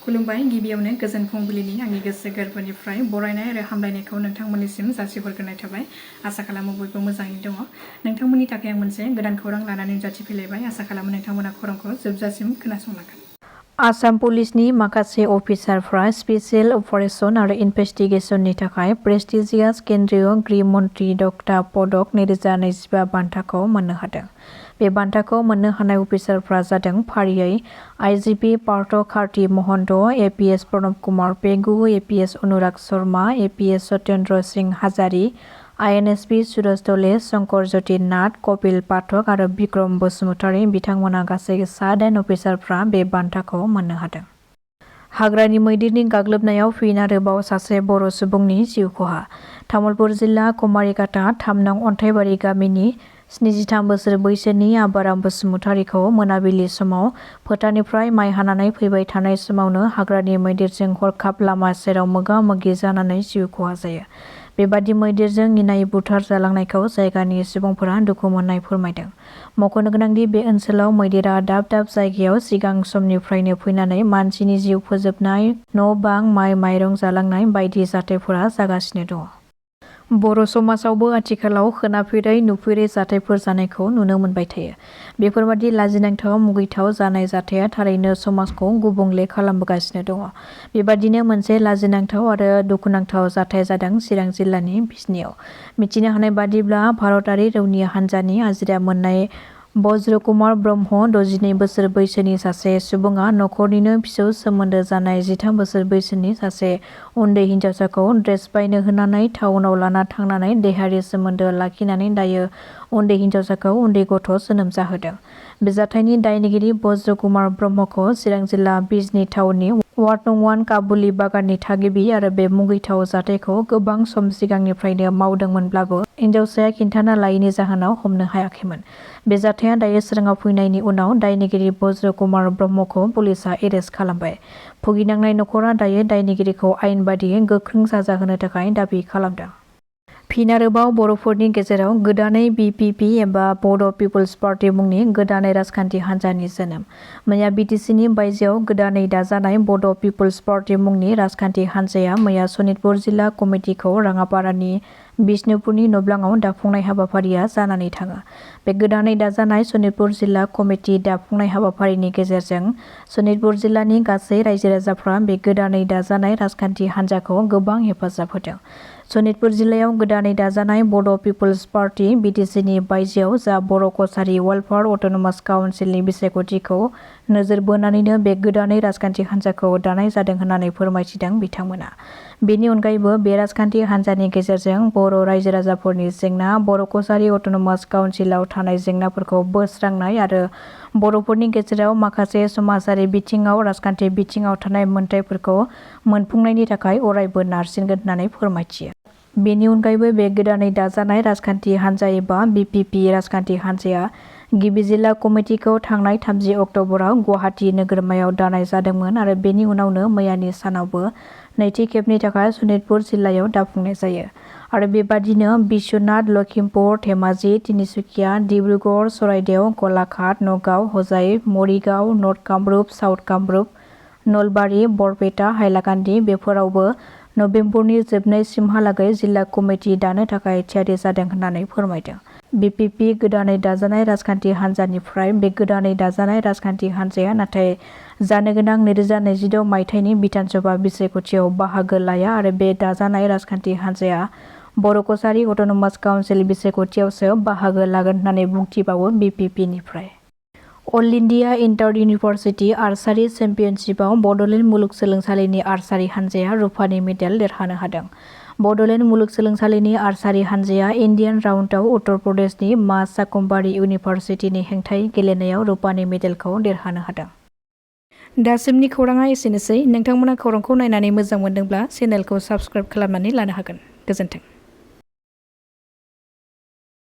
खुलुमबाय गिबियावनो गोजोन फुंबिलिनि आंनि गोसो गोरबोनिफ्राय बरायनाय आरो हामलायनायखौ नोंथांमोननिसिम जासिहरग्रोनाय थाबाय। आसा खालामो बयबो मोजाङै दङ। नोंथांमोननि थाखाय आं मोनसे गोदान खौरां लानानै नुजाथिफैलायबाय। आसा खालामो नोंथांमोना खौरांखौ जोबजासिम खोनासंलांगोन। आसाम पुलिसनि माखासे अफिसारफ्रा स्पेशल अपारेशन आरो इनभेस्टिगेशननि थाखाय प्रेस्टिजियास केन्द्रीय गृह मन्त्री डक्टर पदक 2025 बान्थाखौ मोननो हादों। बे बान्थाखौ मोननो हानाय अफिसारफ्रा जादों फारियै आईजीपी पार्थ कार्ति महन्त, APS Pranab Kumar Pegu, APS Anurag Sharma, APS Satyendra Singh हाजारी, आईएनएसपी सुरज दले, शंकर ज्योति नाथ, कपिल पाठक आरो बिक्रम बसुमतारी बिथांमोना गासै 9 अफिसारफ्रा बे बान्थाखौ मोननो हादों। हाग्रानि मैदेरनि गाग्लोबनायाव फिन आरोबाव सासे बर' सुबुंनि जिउ खहा। तामुलपुर जिल्ला कुमारिघाटा 3 नं अन्थाइबारि गामिनि 73 बोसोर बैसोनि आबाराम बसुमतारीखौ मोनाबिलि समाव फोथारनिफ्राय माइ हानानै फैबाय थानाय समावनो हाग्रानि मैदेरजों हरखाब लामा सेराव मोगा-मोगि जानानै जिउ खहा जायो। बेबादि मैदेरजों इनाय बुथार जालांनायखौ जायगानि सुबुंफोरा दुखु मोननाय फोरमायदों। मख'नो गोनांदि बे ओनसोलाव मैदेरा दाब दाब जायगायाव सिगां समनिफ्रायनो फैनानै मानसिनि जिउ फोजोबनाय, न'-बां, माइ-माइरं जालांनाय बायदि जाथायफोरा जागासिनो दङ। बर' समाजावबो आथिखालाव खोनाफेरै नुफेरै जाथायफोर जानायखौ नुनो मोनबाय थायो। बेफोरबादि लाजिनांथाव मुगैथाव जानाय जाथाया थारैनो समाजखौ गुबुंले खालामबोगासिनो दङ। बेबादिनो मोनसे लाजिनांथाव आरो दुखुनांथाव जाथाय जादों चिरां जिल्लानि बिजनीयाव। मिथिनो हानाय बादिब्ला भारतारि रौनिया हान्जानि आजिरा मोननाय बज्र कुमार ब्रह्म 62 बोसोर बैसोनि सासे सुबुङा नखरनिनो फिसौ सोमोन्दो जानाय 13 बोसोर बैसोनि सासे उन्दै हिनजावसाखौ ड्रेस बायनो होनानै टाउनाव लाना थांनानै देहायारि सोमोन्दो लाखिनानै दायो उन्दै हिनजावसाखौ उन्दै गथ' जोनोम जाहोदों। बे जाथायनि दायनिगिरि बज्र कुमार ब्रह्मखौ चिरां जिल्ला बिजनी टाउननि वार्ड नं 1 काबुली बागाननि थागिबि आरो बे मुगैथाव जाथायखौ गोबां सम सिगांनिफ्रायनो मावदोंमोनब्लाबो हिनजावसाया खिन्थाना लायैनि जाहोनाव हमनो हायाखैमोन। बे जाथाया दायो सोराङाव फैनायनि उनाव दायनिगिरि बज्र कुमार ब्रह्मखौ पुलिसआ एरेस्ट खालामबाय। भुगिनांनाय नखरा दायो दायनिगिरिखौ आयेन बादियै गोख्रों साजा होनो थाखाय दाबि खालामदों। फिन आरोबाव बर'फोरनि गेजेराव गोदानै बीपीपी एबा बड' पिपल्स पार्टी मुंनि गोदानै राजखान्थि हान्जानि जोनोम। मैया बिटिसिनि बायजोआव गोदानै दाजानाय बड' पिपल्स पार्टी मुंनि राजखान्थि हान्जाया मैया सनितपुर जिल्ला कमिटिखौ राङापारानि बिष्णुपुरनि नब्लाङाव दाफुंनाय हाबाफारिया जानानै थाङो। बे गोदानै दाजानाय सनितपुर जिल्ला कमिटि दाफुंनाय हाबाफारिनि गेजेरजों सनितपुर जिल्लानि गासै रायजो-राजाफ्रा बे गोदानै दाजानाय राजखान्थि हान्जाखौ गोबां हेफाजाब होदों। सनितपुर जिल्लायाव गोदानै दाजानाय बड' पिपल्स पार्टी बिटिसिनि बायजोआव जा बर' कछारी वेलफेयार अट'नमास काउन्सिलनि बिसायख'थिखौ नोजोर बोनानैनो बे गोदानै राजखान्थि हान्जाखौ दानाय जादों होननानै फोरमायथिदों बिथांमोना। बेनि अनगायैबो बे राजखान्थि हान्जानि गेजेरजों बर' रायजो-राजाफोरनि जेंना, बर' कछारी अट'नमास काउन्सिलाव थानाय जेंनाफोरखौ बोस्रांनाय आरो बर'फोरनि गेजेराव माखासे समाजारि बिथिङाव, राजखान्थि बिथिङाव थानाय मोनथायफोरखौ मोनफुंनायनि थाखाय अरायबो नारसिनगोन होननानै फोरमायथियो। बेनि अनगायैबो बे गोदानै दाजानाय राजखान्थि हान्जा एबा बीपीपी राजखान्थि हान्जाया गिबि जिल्ला कमिटिखौ थांनाय 30 अक्ट'बराव गुवाहाटी नोगोरमायाव दानाय जादोंमोन आरो बेनि उनावनो मैयानि सानावबो नैथि खेबनि थाखाय सनितपुर जिल्लायाव दाफुंनाय जायो। आरो बेबादिनो बिश्वनाथ, लखिमपुर, धेमाजि, तिनिसुकिया, डिब्रुगड़, चराइदेव, गलाघाट, नगाव, हजाइ, मरिगाव, नर्थ कामरुप, साउथ कामरुप, नलबारि, बरपेटा, हाइलाकान्दि बेफोरावबो नबेम्बरनि जोबनायसिमहालागै जिल्ला कमिटि दानो थाखाय थियारि जादों होननानै फोरमायदों। बीपीपी गोदानै दाजानाय राजखान्थि हान्जानिफ्राय बे गोदानै दाजानाय राजखान्थि हान्जाया नाथाय जानो गोनां 2026 मायथाइनि बिधानसभा बिसायख'थियाव बाहागो लाया आरो बे दाजानाय राजखान्थि हान्जाया बर' कछारी अट'नमास काउन्सिल बिसायख'थियावसो बाहागो लागोन होननानै बुंथिबावो बीपीपीनिफ्राय। अल इन्डिया इन्टार इउनिभार्सिटि आर्चारी चेम्पियनशिपआव बड'लेण्ड मुलुगसोलोंसालिनि आर्चारी हान्जाया रुफानि मेडेल देरहानो हादों। बड'लेण्ड मुलुगसोलोंसालिनि आर्चारी हान्जाया इन्डियान राउन्डआव उत्तर प्रदेशनि मा शाकुम्भारी इउनिभार्सिटिनि हेंथायै गेलेनायाव रुपानि मेडेलखौ देरहानो हादों। दासिमनि खौराङा एसेनोसै। नोंथांमोना खौरांखौ नायनानै मोजां मोनदोंब्ला चेनेलखौ साबस्क्राइब खालामनानै लानो हागोन। गोजोन्थों।